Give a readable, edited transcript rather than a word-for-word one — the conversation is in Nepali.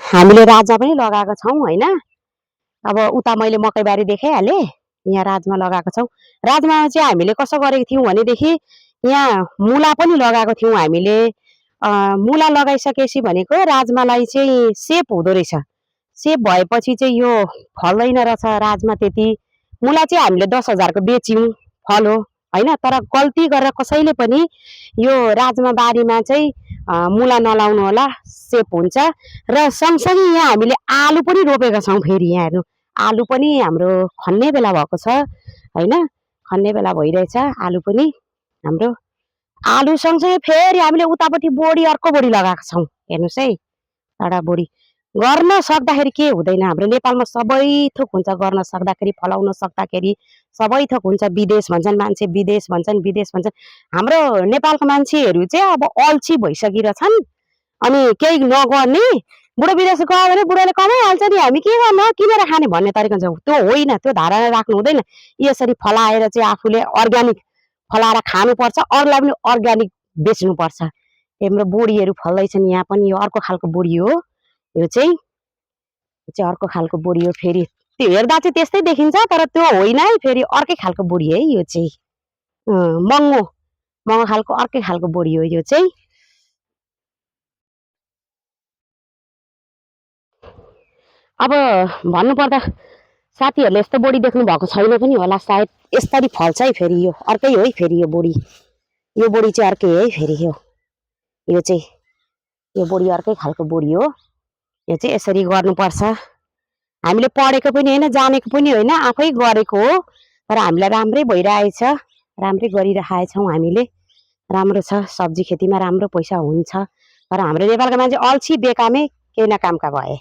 हामीले राजमा पनि लगाएको छौँ होइन। अब उता मैले मकैबारी देखाइहालेँ, यहाँ राजमा लगाएको छौँ। राजमामा चाहिँ हामीले कसो गरेको थियौँ भनेदेखि यहाँ मुला पनि लगाएको थियौँ हामीले। मुला लगाइसकेपछि भनेको राजमालाई चाहिँ सेप हुँदो रहेछ। सेप भएपछि चाहिँ यो फल्दैन रहेछ राजमा त्यति। मुला चाहिँ हामीले 10,000 को बेच्यौँ, फल हो होइन। तर गल्ती गरेर कसैले पनि यो राजमा बारीमा चाहिँ मुला नलाउनु होला, सेप हुन्छ। र सँगसँगै यहाँ हामीले आलु पनि रोपेका छौँ। फेरि यहाँ हेर्नु, आलु पनि हाम्रो खन्ने बेला भएको छ होइन, खन्ने बेला भइरहेछ आलु पनि हाम्रो। आलु सँगसँगै फेरि हामीले उतापट्टि बोडी, अर्को बोडी लगाएको छौँ। हेर्नुहोस् है, एउटा बोडी गर्न सक्दाखेरि के हुँदैन, हाम्रो नेपालमा सबै थोक हुन्छ। गर्न सक्दाखेरि, फलाउन सक्दाखेरि सबै थोक हुन्छ। विदेश भन्छन् मान्छे, विदेश भन्छन्, विदेश भन्छन्। हाम्रो नेपालको मान्छेहरू चाहिँ अब अल्छी भइसकिरहेछन्। अनि केही नगर्ने, बुढो विदेश गयो भने बुढोले कमाइहाल्छ नि, हामी के गर्नु, किनेर खाने भन्ने तरिका छ। त्यो होइन, त्यो धारणा राख्नु हुँदैन। यसरी फलाएर चाहिँ आफूले अर्ग्यानिक फलाएर खानुपर्छ, अरूलाई पनि अर्ग्यानिक बेच्नुपर्छ। हाम्रो बोडीहरू फल्दैछन् यहाँ पनि। यो अर्को खालको बोडी हो, यो चाहिँ अर्को खालको बोडी हो। फेरि त्यो हेर्दा चाहिँ त्यस्तै देखिन्छ, तर त्यो होइन है, फेरि अर्कै खालको बोडी है यो चाहिँ। महँगो महँगो खालको अर्कै खालको बोडी हो यो चाहिँ। अब भन्नुपर्दा साथीहरूले यस्तो बोडी देख्नु भएको छैन पनि होला सायद। यसरी फल्छ है फेरि, यो अर्कै हो है फेरि। यो बोडी चाहिँ अर्कै है फेरि। यो चाहिँ यो बोडी अर्कै खालको बोडी हो। यो चाहिँ यसरी गर्नुपर्छ। हामीले पढेको पनि होइन, जानेको पनि होइन, आफै गरेको हो। तर हामीलाई राम्रै भइरहेछ, राम्रै गरिरहेका छौँ हामीले। राम्रो छ, सब्जी खेतीमा राम्रो पैसा हुन्छ। तर हाम्रो नेपालका मान्छे अल्छी बेकामै, केही न कामका भए।